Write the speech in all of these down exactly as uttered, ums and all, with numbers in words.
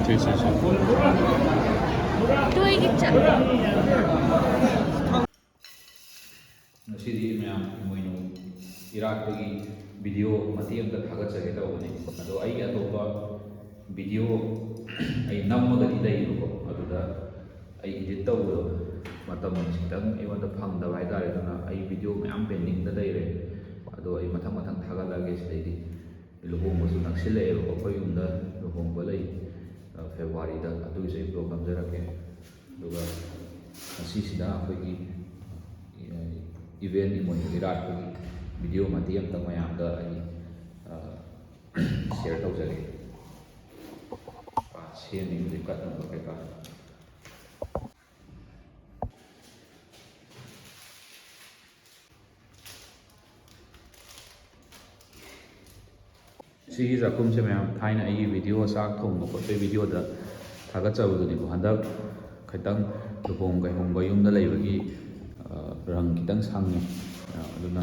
ꯁꯤ, ꯁꯤ, ꯁꯤ꯫ ꯉꯁꯤꯗꯤ ꯃꯌꯥꯝ ꯏꯃꯣꯏꯅꯨ ꯏꯔꯥꯠꯄꯒꯤ ꯚꯤꯗꯤꯑꯣ ꯃꯇꯦꯛ ꯑꯃꯇ ꯊꯥꯒꯠꯆꯒꯦ ꯇꯧꯕꯅꯤ꯫ ꯑꯗꯣ ꯑꯩꯒꯤ ꯑꯇꯣꯞꯄ ꯚꯤꯗꯤꯑꯣ ꯑꯩ ꯅꯝꯃꯒꯗꯤ ꯂꯩꯌꯦꯕꯀꯣ, ꯑꯗꯨꯗ ꯑꯩ ꯏꯗꯤꯠ ꯇꯧꯕꯗꯣ ꯃꯇꯝ ꯈꯤꯇꯪ ꯑꯩꯉꯣꯟꯗ ꯐꯪꯗꯕ ꯍꯥꯏꯇꯥꯔꯦ꯫ ꯑꯗꯨꯅ ꯑꯩ ꯚꯤꯗꯤꯑꯣ ꯃꯌꯥꯝ ꯄꯦꯟꯗꯤꯡꯗ ꯂꯩꯔꯦ꯫ ꯑꯗꯣ ꯑꯩ ꯃꯊꯪ ꯃꯊꯪ ꯊꯥꯒꯠꯂꯛꯑꯒꯦ ꯁꯤꯗꯩꯗꯤ꯫ ꯂꯨꯍꯣꯡꯕꯁꯨ ꯅꯛꯁꯤꯜꯂꯛꯑꯦꯕꯀꯣ, ꯑꯩꯈꯣꯏ ꯌꯨꯝꯗ ꯂꯨꯍꯣꯡꯕ ꯂꯩ, ꯑ, ꯐꯦꯕ꯭ꯔꯨꯋꯥꯔꯤꯗ꯫ ꯑꯗꯨꯒꯤꯁꯨ ꯑꯩ ꯕ꯭ꯂꯣꯒ ꯅꯝꯖꯔꯛꯀꯦ꯫ ꯑꯗꯨꯒ ꯉꯁꯤꯁꯤꯅ ꯑꯩꯈꯣꯏꯒꯤ, ꯑ, ꯏꯚꯦꯟ ꯏꯃꯣꯏꯅꯨ ꯏꯔꯥꯠꯄꯒꯤ ꯚꯤꯗꯤꯑꯣ ꯃꯇꯦꯛ ꯑꯃꯇꯪ ꯃꯌꯥꯝꯗ ꯑꯩ, ꯑ, ꯁꯤꯌꯔ ꯇꯧꯖꯒꯦ꯫ ꯑ, ꯁꯦꯝꯃꯤ ꯍꯧꯖꯤꯛ ꯀꯠꯅꯕ ꯀꯩꯀꯥ꯫ ꯁꯤꯒꯤ ꯆꯥꯛꯈꯨꯝꯁꯦ ꯃꯌꯥꯝ ꯊꯥꯏꯅ ꯑꯩꯒꯤ ꯚꯤꯗꯤꯑꯣ ꯆꯥꯛ ꯊꯣꯡꯕ ꯈꯣꯠꯄꯒꯤ ꯚꯤꯗꯤꯑꯣꯗ ꯊꯥꯒꯠꯆꯕꯗꯨꯅꯤꯀꯣ꯫ ꯍꯟꯗꯛ ꯈꯤꯇꯪ ꯂꯨꯍꯣꯡ ꯀꯩꯍꯣꯡꯕ ꯌꯨꯝꯗ ꯂꯩꯕꯒꯤ, ꯑ, ꯔꯪ ꯈꯤꯇꯪ ꯁꯪꯉꯦ꯫ ꯑ, ꯑꯗꯨꯅ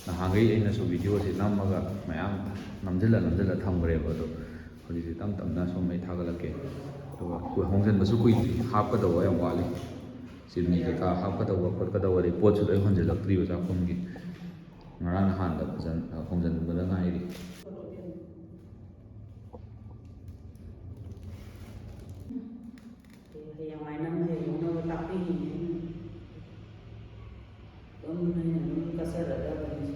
ꯅꯍꯥꯟꯈꯩ ꯑꯩꯅꯁꯨ ꯚꯤꯗꯤꯑꯣꯁꯦ ꯅꯝꯃꯒ ꯃꯌꯥꯝ ꯅꯝꯁꯤꯜꯂ ꯅꯝꯁꯤꯜꯂ ꯊꯝꯈ꯭ꯔꯦꯕ꯫ ꯑꯗꯣ ꯍꯧꯖꯤꯛꯇꯤ ꯇꯞ ꯇꯞꯅ ꯁꯨꯝ ꯑꯩ ꯊꯥꯒꯠꯂꯛꯀꯦ꯫ ꯑꯗꯨꯒ ꯀꯨ-, ꯍꯣꯡꯖꯤꯟꯕꯁꯨ ꯀꯨꯏꯗ꯭ꯔꯤ, ꯍꯥꯞꯀꯗꯧꯕ ꯌꯥꯝ ꯋꯥꯠꯂꯤ꯫ ꯆꯤꯅꯤ ꯀꯩꯀꯥ ꯍꯥꯞꯀꯗꯧꯕ ꯈꯣꯠꯀꯗꯧꯕ, ꯑꯗꯩ ꯄꯣꯠꯁꯨ ꯂꯣꯏ ꯍꯣꯟꯖꯤꯜꯂꯛꯇ꯭ꯔꯤꯕ ꯆꯥꯛꯈꯨꯝꯒꯤ꯫ ꯉꯔꯥꯡ ꯅꯍꯥꯟꯗ ꯐꯖꯅ ꯍꯣꯡꯖꯤꯟꯕꯗ ꯉꯥꯏꯔꯤ꯫ ꯍꯌꯦꯡꯋꯥꯏ ꯅꯪ ꯍꯌꯦꯡ ꯌꯧꯅꯕ ꯇꯥꯛꯄꯤꯅꯤꯡꯉꯦ꯫ ꯑꯗꯨꯝ ꯑꯩꯅ ꯑꯗꯨꯝ ꯀꯠꯆꯔꯗꯕꯅꯤ꯫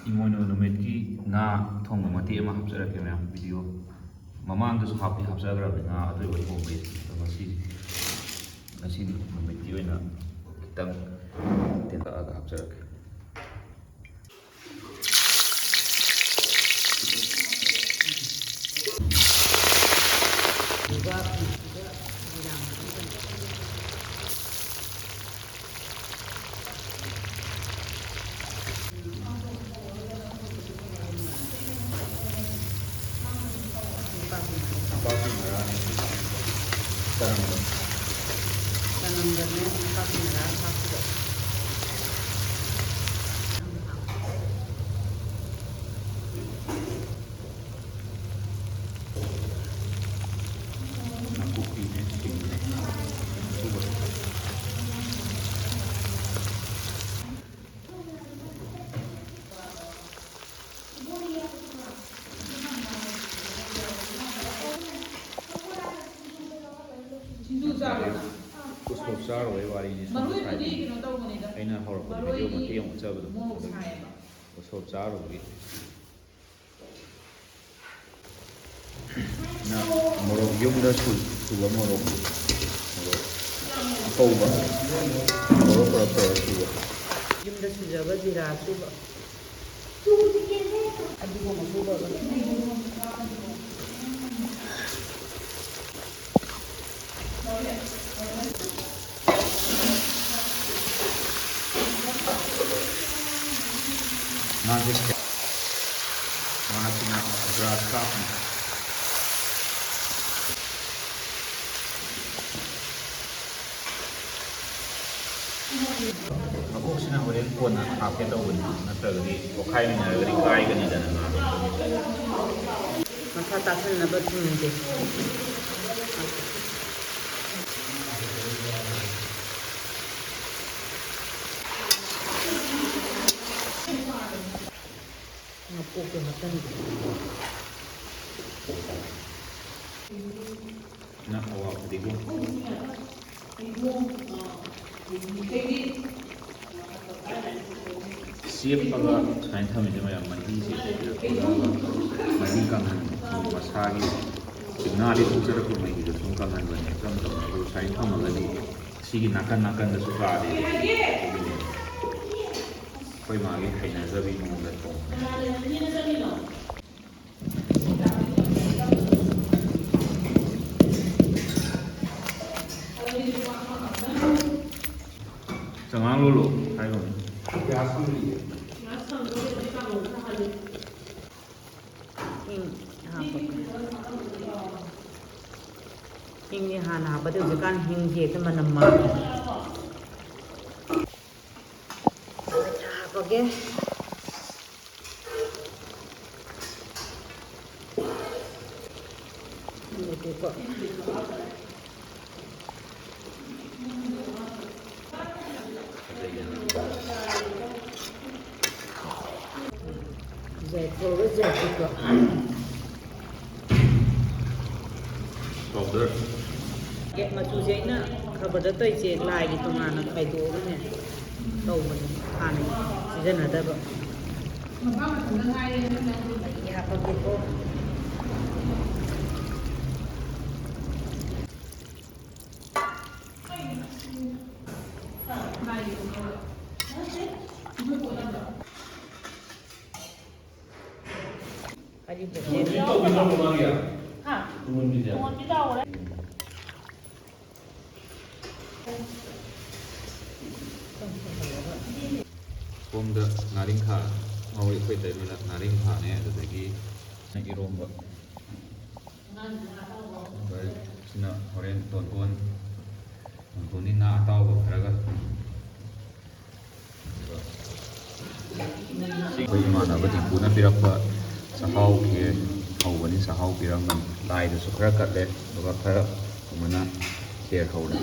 ꯏꯃꯣꯏꯅꯨ ꯅꯨꯃꯤꯠꯀꯤ ꯉꯥ ꯊꯣꯡꯕ ꯃꯇꯦꯛ ꯑꯃ ꯍꯥꯞꯆꯔꯛꯀꯦ ꯃꯌꯥꯝ, ꯚꯤꯗꯤꯑꯣ ꯃꯃꯥꯡꯗꯁꯨ ꯍꯥꯞꯇꯤ ꯍꯥꯞꯆꯈ꯭ꯔꯕꯅꯤ ꯉꯥ ꯑꯇꯣꯏꯕ ꯊꯣꯡꯕꯒꯤ꯫ ꯑꯗꯣ ꯉꯁꯤ, ꯉꯁꯤ ꯅꯨꯃꯤꯠꯀꯤ ꯑꯣꯏꯅ ꯈꯤꯇꯪ ꯇꯦꯟꯇꯛꯑꯒ ꯍꯥꯞꯆꯔꯛꯀꯦ꯫ ꯅꯄꯥꯛꯄꯤ ꯃꯔꯥꯅꯤ꯫ ꯆꯅꯝꯒ꯫ ꯆꯅꯝꯒꯅꯦ ꯅꯄꯥꯛꯄꯤ ꯃꯔꯥ ꯊꯥꯛꯄꯤꯔꯣ꯫ ꯅꯥꯀꯨꯞꯄꯤꯅꯦ, ꯁꯤꯡꯅꯦ, ꯑꯗꯨꯒ ꯎꯁꯣꯞ ꯆꯥꯔꯨꯕꯩ ꯋꯥꯔꯤꯅꯤ ꯁꯣꯝꯗ ꯁꯥꯏꯗꯣ꯫ ꯑꯩꯅ ꯍꯧꯔꯛꯄꯗ ꯚꯤꯗꯤꯑꯣ ꯃꯇꯦꯛ ꯑꯃ ꯎꯠꯆꯕꯗꯣ, ꯑꯗꯨꯒꯤ ꯎꯁꯣꯞ ꯆꯥꯔꯨꯕꯒꯤ꯫ ꯅ ꯃꯣꯔꯣꯛ ꯌꯨꯝꯗ ꯁꯨ-, ꯁꯨꯕ ꯃꯣꯔꯣꯛ, ꯃꯣꯔꯣꯛ ꯑꯀꯧꯕ, ꯃꯣꯔꯣꯛ ꯈꯔ ꯈꯔ ꯁꯨꯕ꯫ ꯌꯨꯝꯗ ꯁꯨꯖꯕ ꯖꯤꯔꯥ ꯑꯁꯨꯕ꯫ ꯑꯗꯨꯒ ꯃꯁꯨꯕꯒ꯫ ꯃꯥꯒꯤ ꯁꯦ-, ꯃꯥꯁꯤꯅ ꯒ꯭ꯔꯥꯁ ꯀꯥꯞꯅꯤ꯫ ꯃꯀꯣꯛꯁꯤꯅ ꯍꯣꯔꯦꯟ ꯀꯣꯟꯅ ꯍꯥꯞꯀꯦ ꯇꯧꯕꯅꯤ, ꯅꯠꯇ꯭ꯔꯒꯗꯤ ꯄꯣꯛꯈꯥꯏꯃꯤꯟꯅꯔꯒꯗꯤ ꯀꯥꯏꯒꯅꯤꯗꯅ ꯉꯥꯗꯣ꯫ ꯃꯁꯥ ꯇꯥꯁꯟꯅꯕ ꯊꯨꯝꯁꯦ꯫ ꯃꯀꯣꯛꯇꯣ ꯍꯥꯞꯆꯟꯒꯦ꯫ ꯅ ꯑꯋꯥ ꯐꯗꯤꯒꯣꯝ꯫ ꯆꯦꯞꯄꯒ ꯁꯨꯃꯥꯏꯅ ꯊꯝꯃꯤꯁꯦ ꯃꯌꯥꯝ, ꯃꯍꯤꯁꯦ ꯁꯤꯗ ꯊꯣꯛꯂꯛꯑꯒ ꯃꯍꯤ ꯀꯪꯍꯟꯕ, ꯃꯁꯥꯒꯤ ꯉꯥꯗꯤ ꯊꯣꯛꯆꯔꯛꯄ ꯃꯍꯤꯗꯣ ꯁꯨꯝ ꯀꯪꯍꯟꯕꯅꯦ ꯇꯞ ꯇꯞꯅ꯫ ꯑꯗꯨ ꯁꯨꯃꯥꯏꯅ ꯊꯝꯃꯒꯗꯤ ꯁꯤꯒꯤ ꯅꯥꯀꯟ ꯅꯥꯀꯟꯗꯁꯨ ꯀꯥꯗꯦ꯫ ꯑꯗꯨꯒꯤꯅꯦ꯫ ꯑꯩꯈꯣꯏ ꯃꯥꯒꯤ ꯍꯩꯅꯖꯕꯤ ꯃꯑꯣꯡꯗ ꯊꯣꯡꯕꯅꯦ꯫ ꯆꯉꯥꯡ ꯂꯣꯜꯂꯣ ꯍꯥꯏꯈ꯭ꯔꯕꯅꯤ꯫ ꯍꯤꯡ ꯍꯥꯞꯄꯣ꯫ ꯍꯤꯡꯁꯦ ꯍꯥꯟꯅ ꯍꯥꯞꯄꯗꯤ ꯍꯧꯖꯤꯛꯀꯥꯟ ꯍꯤꯡꯁꯦ ꯍꯦꯛꯇ ꯃꯅꯝ ꯃꯥꯡꯉꯦ꯫ ꯍꯥꯞꯄꯒꯦ꯫ ꯎꯝ, ꯑꯗꯨꯒ ꯌꯥꯏꯐꯕꯒ ꯖꯥꯏꯇ꯭ꯔꯤꯛꯀ꯫ Powder꯫ ꯑꯦ, ꯃꯆꯨꯁꯦ ꯑꯩꯅ ꯈꯕꯔꯗ ꯇꯧꯔꯤꯁꯦ ꯂꯥꯏꯒꯤ ꯇꯣꯉꯥꯟꯅ ꯈꯥꯏꯗꯣꯛꯑꯒꯅꯦ ꯇꯧꯕꯅꯦ, ꯍꯥꯟꯅ ꯁꯤꯖꯤꯟꯅꯗꯕ꯫ ꯑꯩ ꯍꯥꯞꯄꯛꯀꯦꯀꯣ꯫ ꯑꯔꯤꯕꯁꯦ꯫ ꯇꯣꯉꯥꯟꯕꯤꯗꯤ ꯇꯧꯕꯤꯗ꯭ꯔꯕꯣ ꯃꯥꯒꯤ? ꯍꯥ? ꯇꯣꯉꯥꯟꯕꯤꯁꯦ? ꯇꯣꯉꯥꯟꯕꯤ ꯇꯧꯔꯦ꯫ ꯁꯣꯝꯗ ꯉꯥꯔꯤꯡꯈꯥ ꯉꯧꯔꯤ, ꯑꯩꯈꯣꯏ ꯇꯩꯃꯅ ꯉꯥꯔꯤꯡꯈꯥꯅꯦ, ꯑꯗꯨꯗꯒꯤ ꯏꯔꯣꯝꯕ꯫ ꯑꯗꯩ ꯁꯤꯅ ꯍꯣꯔꯦꯟ ꯇꯣꯟꯇꯣꯟ, ꯇꯣꯟꯇꯣꯟꯒꯤ ꯉꯥ ꯑꯇꯥꯎꯕ ꯈꯔꯒ꯫ ꯁꯤ ꯑꯩꯈꯣꯏ ꯏꯃꯥꯟꯅꯕ ꯗꯤꯡꯀꯨꯅ ꯄꯤꯔꯛꯄ ꯆꯥꯛꯍꯥꯎ ꯈꯦꯔ ꯍꯧꯕꯅꯤ, ꯆꯥꯛꯍꯥꯎ ꯄꯤꯔꯝꯕꯅꯤ꯫ ꯂꯥꯏꯗꯁꯨ ꯈꯔ ꯀꯠꯂꯦ, ꯑꯗꯨꯒ ꯈꯔ ꯑꯃꯅ ꯈꯦꯔ ꯍꯧꯔꯦ꯫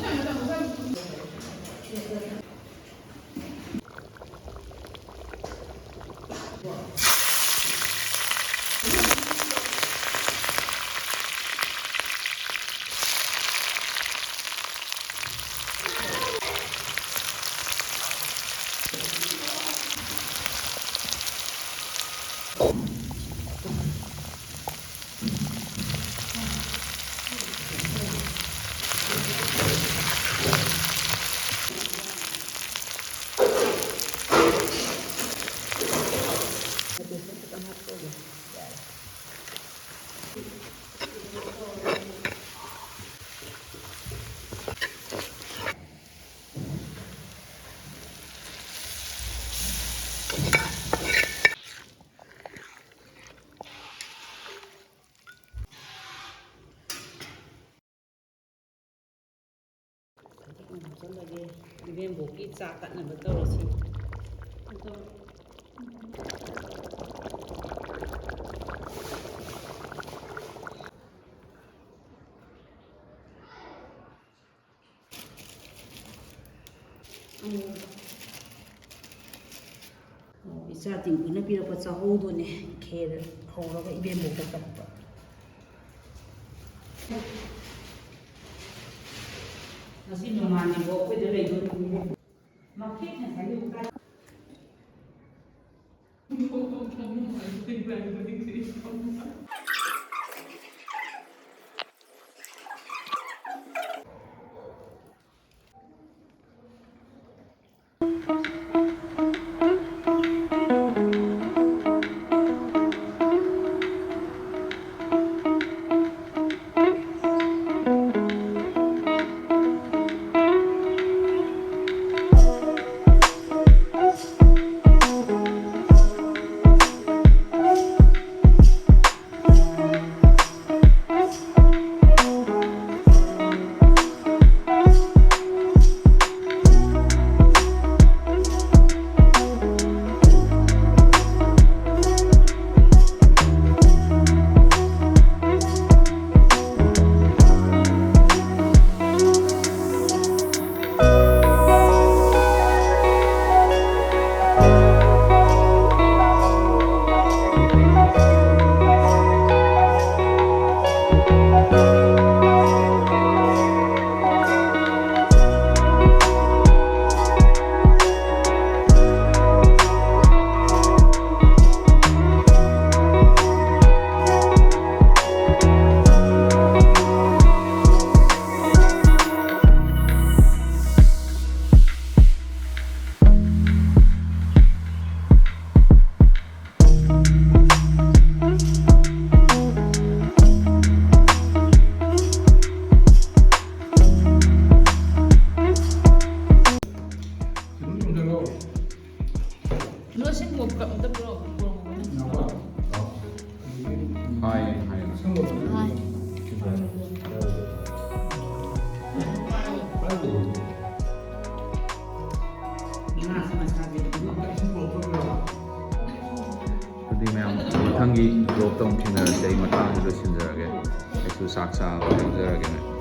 ꯐꯗꯤꯒꯣꯝ ꯍꯥꯞꯆꯤꯜꯂꯒꯦ꯫ ꯏꯕꯦꯝꯕꯣꯛꯀꯤ ꯆꯥꯛ ꯀꯠꯅꯕ ꯇꯧꯔꯁꯤ꯫ ꯑꯗꯣ ꯎꯝ꯫ ꯑꯣ, ꯏꯆꯥ ꯇꯤꯡꯀꯨꯅ ꯄꯤꯔꯛꯄ ꯆꯥꯍꯧꯗꯨꯅꯦ, ꯈꯦꯔ ꯍꯧꯔꯒ ꯏꯕꯦꯝꯕꯣꯛꯇ ꯀꯠꯄ꯫ ꯉꯁꯤ ꯃꯃꯥꯟꯅꯕ ꯑꯩꯈꯣꯏꯗ ꯂꯩꯗꯣꯏꯅꯤ꯫ ꯃꯈꯦꯠ ꯉꯁꯥꯏ ꯌꯧ ꯀꯥꯏ꯫ ꯃꯊꯪꯒꯤ vlogꯇ ꯑꯃꯨꯛ ꯊꯦꯡꯅꯔꯁꯦ꯫ ꯑꯩ ꯃꯇꯥꯡꯁꯤꯗ ꯂꯣꯏꯁꯤꯟꯖꯔꯒꯦ꯫ ꯑꯩꯁꯨ ꯆꯥꯛ ꯆꯥꯕ ꯌꯥꯎꯖꯔꯒꯦꯅꯦ꯫